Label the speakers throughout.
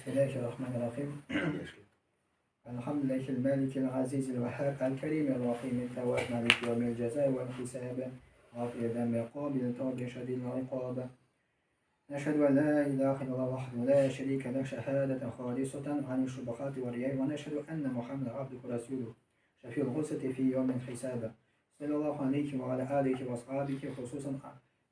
Speaker 1: Бисмиллахир-рахманир-рахим. Алхамдулиллахил маликил азизил ваххаб аль-каримир рахим тавваб малик яумил җәза вәл хисаб غافر ذنب قابل توب شديد العقاب نشهد أن لا إله إلا الله وحده لا شريك له شهادة خالصة عن الشبهات والرياء ونشهد أن محمدا عبده ورسوله شفيع الغصة في يوم الحساب صلى الله عليه وعلى آله وأصحابه خصوصا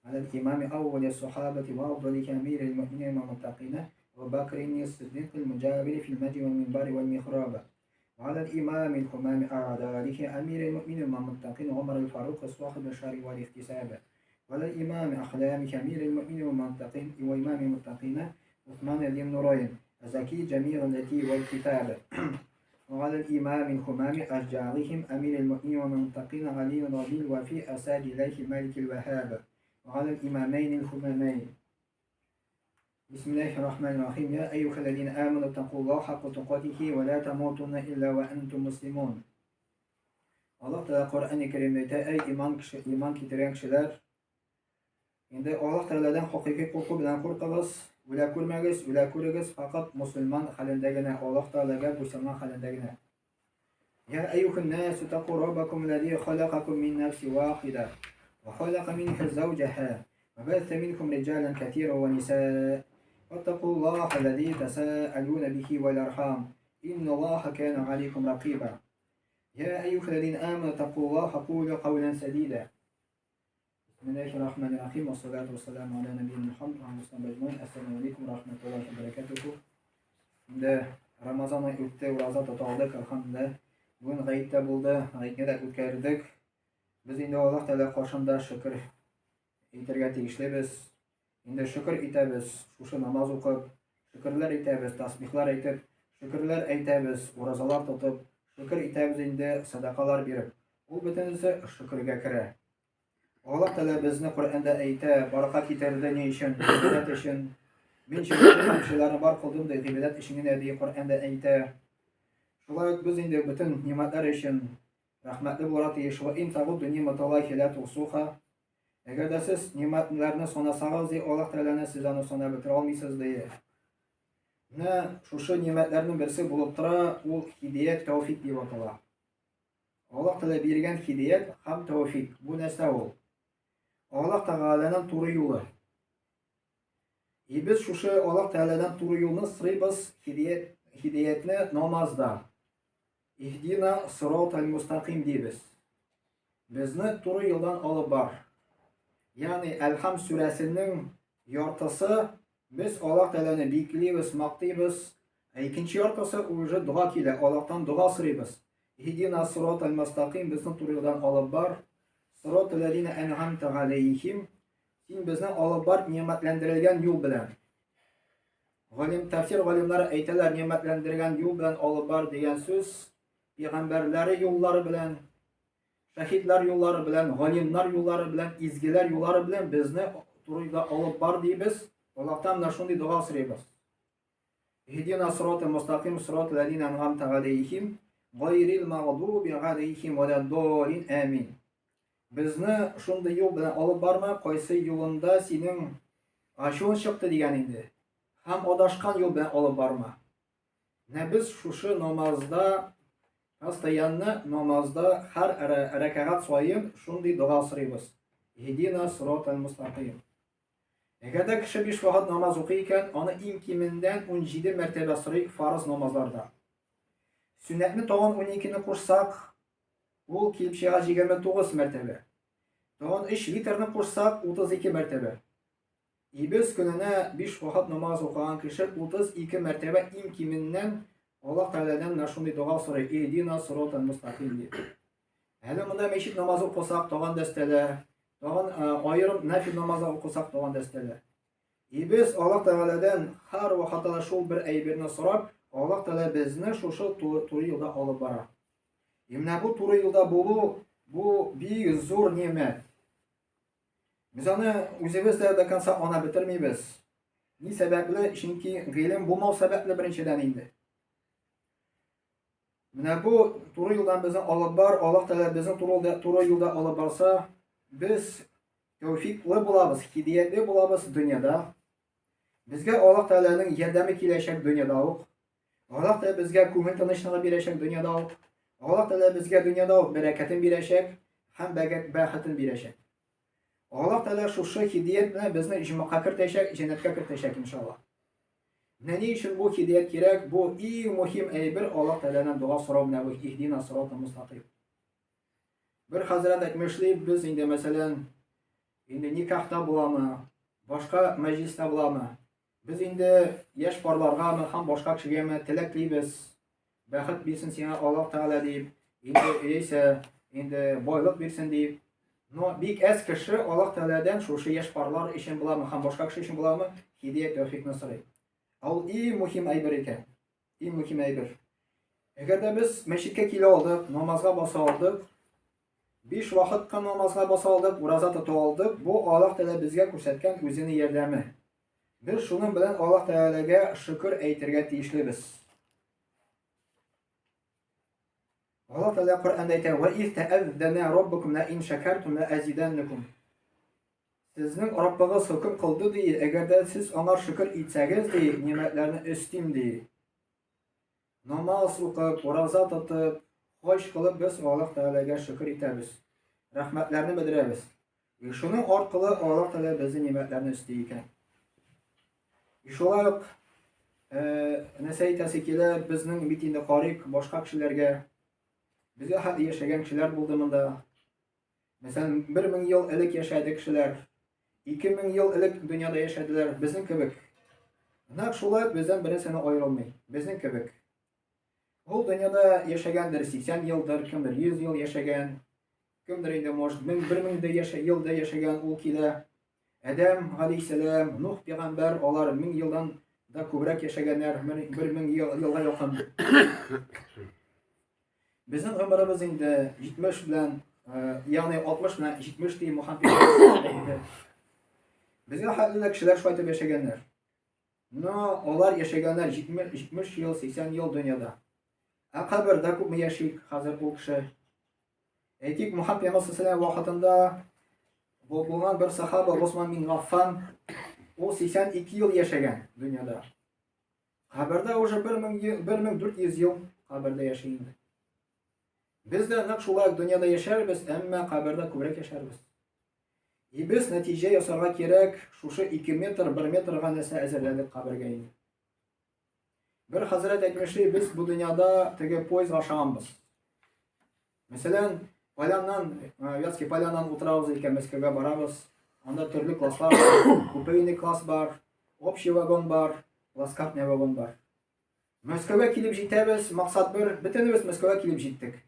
Speaker 1: على الإمام أول الصحابة وأفضل أمير المؤمنين والمتقين أبو بكر الصديق المجاور في المجد والمنبر والمحراب وعلى الإمام الحمام أعدائه أمير المؤمنين والمتقين عمر الفاروق صاحب الشر والاحتساب وعلى الإمام أحلام أمير المؤمنين والمتقين وإمام المتقين عثمان ذي النورين زكي جميع التي والكتاب وعلى الإمام الحمام أشجارهم أمير المؤمنين والمتقين علي رضي وفي أساد إليه مالك الوهاب وعلى الإمامين الحمامين بسم الله الرحمن الرحيم يا أيها الذين آمنوا اتقوا الله حق تقاته ولا تموتن إلا وأنتم مسلمون Аллаһ Тәгалә Коръән-и Кәримдә әйтә, әй иман кеше, иман китергән кешеләр, инде Аллаһ Тәгаләдән хакыйкый курку белән куркыгыз, үлә күрмәгез, үлә күрегез, факат мусульман хәлендә генә, Аллаһ Тәгаләгә буйсынган хәлендә генә. Я әйюһән насу таку раббакум аллази халакакум мин нафсин вахида ва халака минха zawjaha ва батта минкум риджалан катира ва ниса ваттакуллаха аллази тасаалуна бихи вал архам инналлаха кана алейкум ракиба. يا أيها الذين آمنوا اتقوا الله قولوا قولا سديدا بسم الله الرحمن الرحيم والصلاة والسلام على نبينا محمد وعلى آله أجمعين السلام عليكم ورحمة الله وبركاته Инде Рамазан ай үтте, ураза тота алдык, әлхәмдүлилләһ. Бүген гает тә булды, гаетне дә үткәрдек. Без инде Аллаһ Тәгалә каршында шөкер итәргә тиешлебез. Инде шөкер итәбез, шушы намаз укып, шөкерләр итәбез, тасбихлар әйтеп, шөкерләр әйтәбез, уразалар тотып, шөкер итәбез инде садакалар биреп. Ул бөтенесе шөкергә керә. Аллаһ Тәгалә безне Коръәндә әйтә, барака китерде ни өчен? Гыйбадәт өчен. Мин җеннәрне һәм кешеләрне бар кылдым ди, гыйбадәт өчен генә ди, Коръәндә әйтә. Шулай ук без инде бөтен нимәтләр өчен рәхмәтле булырга тиеш. Ва ин тагудду нимәталлахи ла тухсуха. Әгәр дә сез нимәтләрне санасагыз, ди, Аллаһ Тәгаләне сез аны санап бетерә алмыйсыз, ди. Менә шушы нимәтләрнең берсе булып тора, ул һидият, тәүфик дип атала. Аллаһ Тәгалә биргән һидият һәм тәүфик. Бу нәрсә ул? Аллаһ Тәгаләнең туры юлы. И без шушы Аллаһ Тәгаләдән туры юлны сорыйбыз, һидият, һидиятне намазда. Иһдина сиратал мустаким дибез. Безне туры юлдан алып бар. Ягъни Әлхам сүрәсенең яртысы без Аллаһ Тәгаләне биклибез, мактыйбыз, Ә икенче яртысы уже дога килә, Аллаһтан дога сорыйбыз. Иһдина сиратал мустаким, безне туры юлдан алып бар. Сиратал ләзина ән'амта галәйһим, син безне алып бар ни'мәтләндерелгән юл белән. Галим, тәфсир галимнәре әйтәләр, ни'мәтләндергән юл белән алып бар дигән сүз пәйгамбәрләре юллары белән, шәһидләр юллары белән, галимнар юллары белән, изгеләр юллары белән безне туры юлда алып бар дибез. Аллаһтан менә шундый дога сорыйбыз. Иһдина сирата мустаким сирата ләзина ан'амта галәйһим гайрил магъдуби галәйһим вәләд-даллин. Амин. Безне шундый юл белән алып барма, кайсы юлында синең ачуың чыкты дигән инде. Һәм адашкан юл белән алып барма. Менә без шушы намазда постоянно намазда һәр рәкәгать саен шундый дога сорыйбыз. Иһдина сиратал мустаким. Әгәр дә кеше биш вакыт намаз укый икән, аны иң кимендән 17 мәртәбә сорый фарыз намазларда. Сөннәтне тагын 12-не кушсак, ул килеп чыга 29 мәртәбә. Тагын 3 витрны кушсак, 32 мәртәбә. И без көненә 5 вакыт намаз укыган кеше 32 мәртәбә иң кименнән Аллаһ Тәгаләдән менә шундый дога сорый: "Иһдина сиратал мустаким" дип. Әле монда мәчет намазы укысак, тагын дәстәлә. Тагын аерым нәфил намазы укысак, тагын дәстәлә. И без Аллаһ Тәгаләдән һәр вакытта да шул бер әйберне сорап, Аллаһ Тәгалә безне шушы туры юлда алып бара. И менә бу туры юлда булу, бу бик зур нимәт. Без аны үзебез дә до конца ана бетермибез. Ни сәбәпле? Чөнки гыйлем булмау сәбәпле беренчедән инде. Менә бу туры юлдан безне алып бар, Аллаһ Тәгалә безне туры, туры юлда алып барса, без тәүфиклы булабыз, һидиятле булабыз дөньяда. Безгә Аллаһ Тәгаләнең ярдәме киләчәк дөньяда ук. Аллаһ Тәгалә безгә күңел тынычлыгы бирәчәк дөньяда ук. Аллаһ Тәгалә безгә дөньяда ук бәрәкәтен бирәчәк һәм бәхетен бирәчәк. Аллаһ Тәгалә шушы һидият белән безне иҗмакка кертәчәк, җәннәткә кертәчәк, иншаллаһ. Менә ни өчен бу һидият кирәк? Бу иң мөһим әйбер Аллаһ Тәгаләдән дога сорау менә бу иһдина сирата мустаким. Бер хәзрәт әйтмешли, без инде мәсәлән, инде никахта буламы, башка мәҗлистә буламы? Без инде яшь парларгамы һәм башка кешегәме теләк телибез. Бәхет бирсен сиңа Аллаһ Тәгалә дип, инде яисә инде байлык бирсен дип. Но бик әз кеше Аллаһ Тәгаләдән шушы яшь парлар өчен буламы һәм башка кеше өчен буламы, һидәят тәүфикны сорый. Ә ул иң мөһим әйбер икән. Иң мөһим әйбер. Әгәр дә без мәчеткә килә алдык, намазга баса алдык, биш вакытка намазга баса алдык, ураза тота алдык, бу Аллаһ Тәгалә безгә күрсәткән үзенең ярдәме. Без шуның белән Аллаһ Тәгаләгә шөкер әйтергә тиешлебез. Аллаһ Тәгалә Коръәндә әйтә: "Ва из тәәззәнә раббукум ла ин шакартум ла азиданнакум." Сезнең Раббыгыз хөкем кылды ди, әгәр дә сез аңар шөкер итсәгез ди, нимәтләрне өстим ди. Намаз укып, ураза тотып, хаҗ кылып без Аллаһ Тәгаләгә шөкер итәбез. Рәхмәтләрне белдерәбез. И шуның аркылы Аллаһ Тәгалә безнең нимәтләрне өсти икән. И шулай ук нәрсә әйтәсе килә, безнең бит инде карыйк башка кешеләргә. Безгә хәтле яшәгән кешеләр булды монда. Мәсәлән, 1000 ел элек яшәде кешеләр, 2000 ел элек дөньяда яшәделәр, безнең кебек. Нәкъ шулай бездән бернәрсәне аерылмый, безнең кебек. Ул дөньяда яшәгәндер 80 елдыр, кемдер 100 ел яшәгән, кемдер инде, может, 1000 1000 дә яшә, елда яшәгән, ул килә. Адәм галәйһиссәлам, Нух пәйгамбәр, алар 1000 елдан да күбрәк яшәгәннәр, 1000 елга якын. Безнең гомеребез инде 70 белән, ягъни 60 белән 70 ди Мухаммед әйтте. Безгә хәтле дә кешеләр шулай итеп яшәгәннәр. Но алар яшәгәннәр 70, 70 ел, 80 ел дөньяда. Ә кабердә күпме яши хәзер ул кеше? Әйтик, Мухаммед пәйгамбәр саллаллаху вакытында булган бер сахаба Госман бин Гаффан, ул 82 ел яшәгән дөньяда. Кабердә уже 1400 ел кабердә яши инде. Без дә нәкъ шулай ук дөньяда яшәрбез, әмма кабердә күбрәк яшәрбез. И без нәтиҗә ясарга кирәк, шушы 2 метр, 1 метрга нәрсә әзерләдек кабергә инде. Бер хәзрәт әйтмешли, без бу дөньяда теге поездга ашаганбыз. Мәсәлән, Поляннан, Вятский Поляннан утырабыз икән, Мәскәүгә барабыз. Анда төрле класслар бар. Купейный класс бар, общий вагон бар, плацкартный вагон бар. Мәскәүгә килеп җитәбез, максат бер, бөтенебез Мәскәүгә килеп җиттек.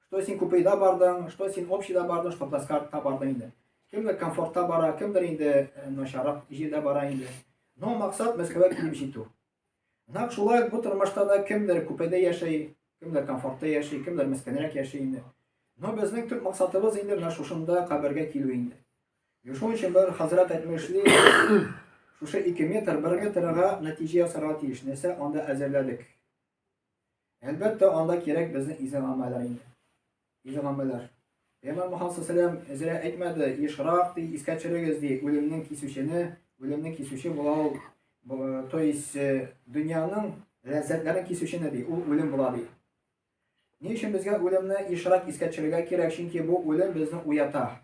Speaker 1: Что син купейда бардың, что син общийда бардың, что плацкартта бардың инде. Кемдер комфортта бара, кемдер инде начаррак җирдә бара инде. Но максат Мәскәүгә килеп җитү. Нәкъ шулай бу тормышта да кемдер купеда яши, кемдер комфортта яши, кемдер мескенрәк яши инде. Но безнең төп максатыбыз инде менә шушында кабергә килү инде. И шуның өчен бер хәзрәт әйтмешли, шушы 2 метр, 1 метрга нәтиҗә ясарга тиеш. Нәрсә анда әзерләдек? Әлбәттә, анда кирәк безнең изге гамәлләр инде. Изге гамәлләр. Пәйгамбәр Мухаммад саллаллаху алейһи ва әйтмәде, ешрак ди, искә төшерегез ди, үлемнең кисүчене, үлемнең кисүче була ул, то есть э, дөньяның ләззәтләрен кисүчене ди, ул үлем була ди. Ни өчен безгә үлемне ешрак искә төшерергә кирәк? Чөнки бу үлем безне уята.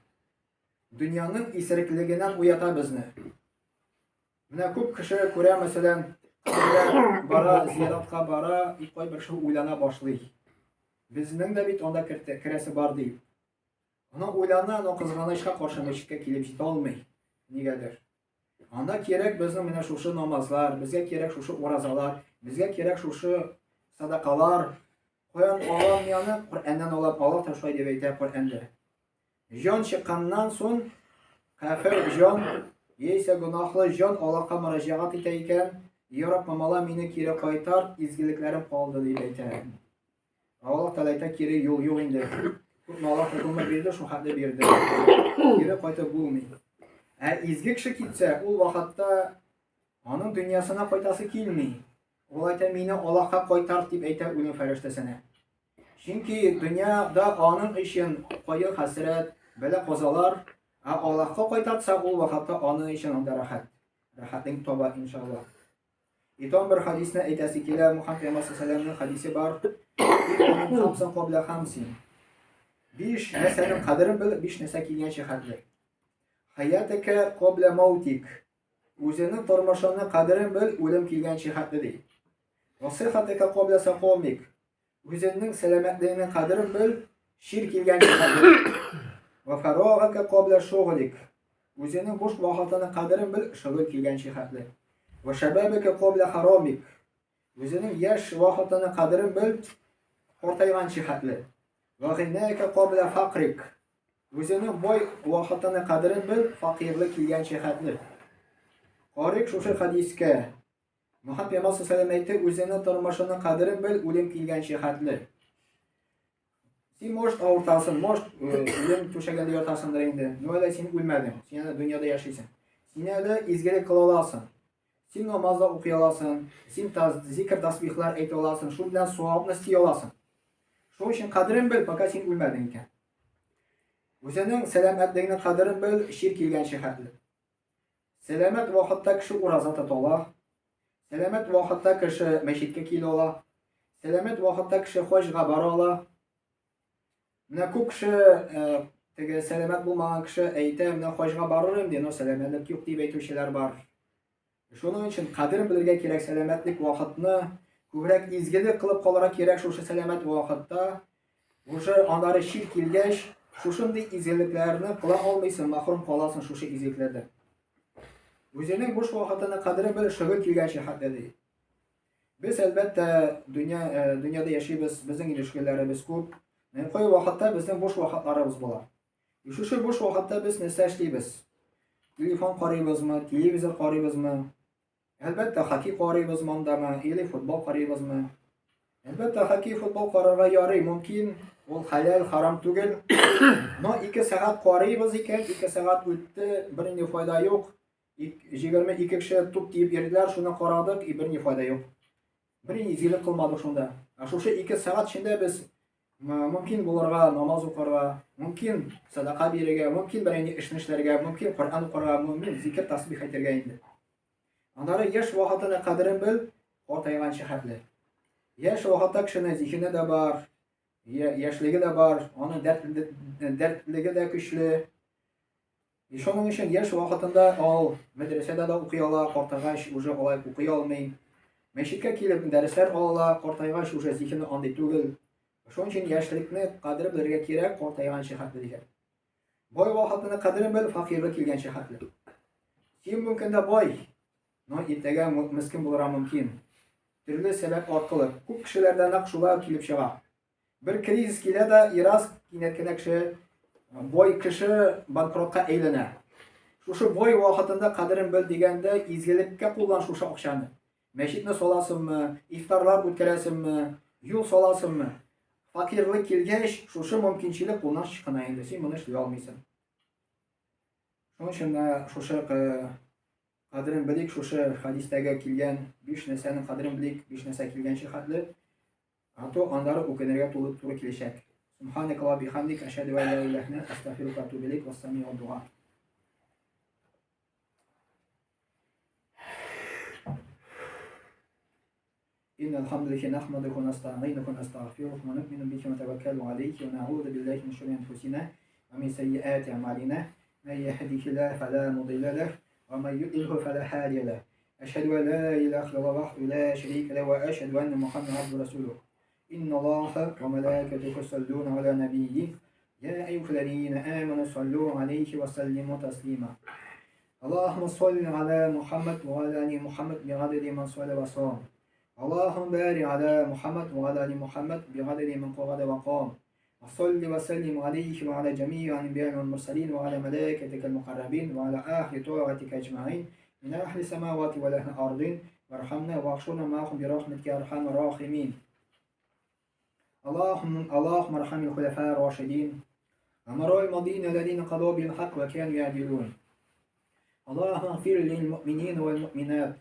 Speaker 1: Дөньяның исереклегеннән уята безне. Менә күп кеше күрә, мәсәлән, кабергә бара, зияратка бара, и кайбер кеше уйлана башлый. Безнең дә бит анда керәсе бар ди. Аны уйлана, но кызганычка каршы мәчеткә килеп җитә алмый. Нигәдер. Анда кирәк безнең менә шушы намазлар, безгә кирәк шушы уразалар, безгә кирәк шушы садакалар. Каян алам мин аны? Коръәннән алам. Аллаһ та шулай дип әйтә Коръәндә. Җан чыкканнан соң кафир җан яисә гөнаһлы җан Аллаһка мөрәҗәгать итә икән, Я Раббым, Алла мине кире кайтар, изгелекләрем калды дип әйтә. Аллаһ Тәгалә әйтә, кире юл юк инде. Күпме Аллаһ гомер бирде, шул хәтле бирде. Кире кайтып булмый. Ә изге кеше китсә, ул вакытта аның дөньясына кайтасы килми. Ул әйтә, мине Аллаһка кайтар дип әйтә үлем фәрештәсенә. Чөнки дөньяда аның өчен кайгы-хәсрәт, бәла-казалар, ә Аллаһка кайтартса, ул вакытта аның өчен анда рәхәт. рәхәтлек таба, иншалла. И тагын бер хадисне әйтәсе килә, Мухаммад пәйгамбәр саллаллаху хадисе бар. Хамсын кабла хамсин. Биш нәрсәнең кадерен бел, биш нәрсә килгәнче хәтле. Хаятәкә кабла маутик. Үзенең тормышының кадерен бел, үлем килгәнче хәтле ди. Насыйхатәкә кабла сакомик. Үзеңнең сәламәтлегеңнең кадерен бел, чир килгәнче хәтле. Ва фарагaka кабла шугълик. Үзеңнең буш вакытының кадерен бел, шөгыль килгәнче хәтле. Ва шабабака кабла харамик. Үзеңнең яшь вакытының кадерен бел, картайганчы хәтле. Ва гыйнака кабла факрик. Үзеңнең бай вакытының кадерен бел, факирлек килгәнче хәтле. Карыйк шушы хәдискә. Мөхәммәд пәйгамбәр саллаллаху әйтте, үзеңнең тормышының кадерен бел, үлем килгәнче хәтле. Син может авыртасың, может үлем түшәгендә ятасыңдыр инде. Но әле син үлмәдең. Син әле дөньяда яшисең. Син әле изгелек кыла аласың. Син намаз да укый аласың, син зикр тасбихлар әйтә аласың, шул белән савапны эшли аласың. Шуның өчен кадерен бел, пока син үлмәдең икән. Үзеңнең сәламәтлегеңнең кадерен бел, чир килгәнче хәтле. Сәламәт вакытта кеше ураза тота ала. Сәламәт вакытта кеше мәчеткә килә ала. Сәламәт вакытта кеше хаҗга бара ала. Менә күп кеше э, теге сәламәт булмаган кеше әйтә, менә хаҗга барыр инде, но сәламәтлек юк дип әйтүчеләр бар. Шуның өчен кадерен белергә кирәк сәламәтлек вакытны, күбрәк изгелек кылып калырга кирәк шушы сәламәт вакытта. Уже аннары чир килгәч, шушындый изгелекләрне кыла алмыйсың, махрум каласың шушы изгелекләрдән. Үзенең буш вакытының кадерен бел, шөгыль килгәнче хәтта ди. Без әлбәттә дөнья дөньяда яшибез, безнең инде шөгыльләребез күп. Менә кай вакытта безнең буш вакытларыбыз була. И шушы буш вакытта без нәрсә эшлибез? Телефон карыйбызмы, телевизор карыйбызмы? Әлбәттә, хоккей карыйбыз мондамы или футбол карыйбызмы? Әлбәттә, хоккей, футбол карарга ярый, мөмкин, ул хәләл, харам түгел. Но 2 сәгать карыйбыз икән, 2 сәгать үтте, бернинди файда юк. 22 кеше туп тиеп йөрделәр, шуны карадык, и бернинди файда юк. Бернинди изгелек кылмадык шунда. Ә шушы 2 сәгать эчендә без мөмкин булырга, намаз укырга, мөмкин садака бирергә, мөмкин бернинди эшне эшләргә, мөмкин Коръән укырга, мөмкин зикер тасбих әйтергә инде. Аннары яшь вакытының кадерен бел, картайганчы хәтле. Яшь вакытта кешенең зиһене дә бар, яшьлеге дә бар, аның дәртлеге дә көчле. И шуның өчен яшь вакытында ал мәдрәсәдә дә укый ала, картайгач уже алай укый алмый. Мәчеткә килеп дәресләр ала ала, картайгач уже зиһене андый түгел. Шуның өчен яшьлекне кадер белергә кирәк, картайганчы хәтле дигән. Бай вакытының кадерен бел, факирлык килгәнче хәтле. Син бүгенге көндә бай, но иртәгә мескен булырга мөмкин. Төрле сәбәп аркылы. Күп кешеләрдә нәкъ шулай килеп чыга. Бер кризис килә дә, ираз кинәт кенә кеше, бай кеше банкротка әйләнә. Шушы бай вакытында кадерен бел дигәндә, изгелеккә куллан шушы акчаны. Мәчетне саласыңмы, ифтарлар үткәрәсеңме, юл саласыңмы? Факирлык килгәч, шушы мөмкинчелек кулдан чыккана инде, син моны эшли алмыйсың. Шуның өчен менә шушы кадерен белик, шушы хәдистәге килгән биш нәрсәнең кадерен белик, биш нәрсә килгәнче хәтле, а то аннары үкенергә туры киләчәк. Субханакаллаһ бихамдик, ашһаду ан ла илаһа илля анта, астагфирука ва атубу илейк, вассамиу дуа. إن الحمد لله نحمده ونستعينه ونستغفره ونؤمن به ونتوكل عليه ونعوذ بالله من شرور أنفسنا ومن سيئات أعمالنا من يهده الله فلا مضل له ومن يضلله فلا هادي له أشهد أن لا إله إلا الله وحده لا شريك له وأشهد أن محمدا عبده ورسوله إن الله وملائكته يصلون على نبيه يا أيها الذين آمنوا صلوا عليه وسلموا تسليما اللهم صل على محمد وعلى آل محمد بعدد من صلى وصام اللهم بارك على محمد وعلى آل محمد بعدد من قعد وقام وصل وسلم عليه وعلى جميع الأنبياء والمرسلين وعلى ملائكتك المقربين وعلى أهل طاعتك أجمعين من أهل السماوات والأهل الأرضين وارحمنا واحشرنا معهم برحمتك يا أرحم الراحمين اللهم اللهم ارحم الخلفاء الراشدين أمراء الماضين الذين قضوا بالحق وكانوا يعدلون اللهم اغفر للمؤمنين والمؤمنات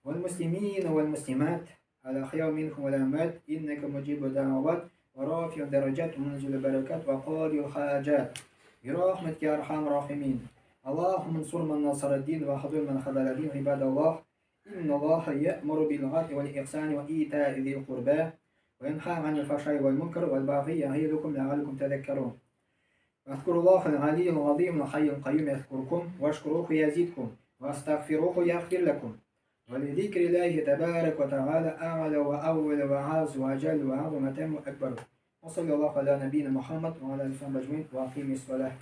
Speaker 1: والمسلمين والمسلمات الأحياء منهم والأموات إنك مجيب الدعوات ورافع الدرجات ومنزل البركات وقاضي الحاجات برحمتك يا أرحم الراحمين. اللهم انصر من نصر الدين وخذل من خذل الدين. عباد الله، إن الله يأمر بالعدل والإحسان وإيتاء ذي القربى وينهى عن الفحشاء والمنكر والبغي يعظكم لعلكم تذكرون. واذكروا الله العلي العظيم الحي القيوم يذكركم، واشكروه يزدكم، واستغفروه يغفر لكم. ولذكر الله تبارك وتعالى أعلى وأول وأعز وأجل وأعظم وأتم وأكبر. وصلى الله على نبينا محمد وعلى آله وصحبه أجمعين، وأقيم الصلاة.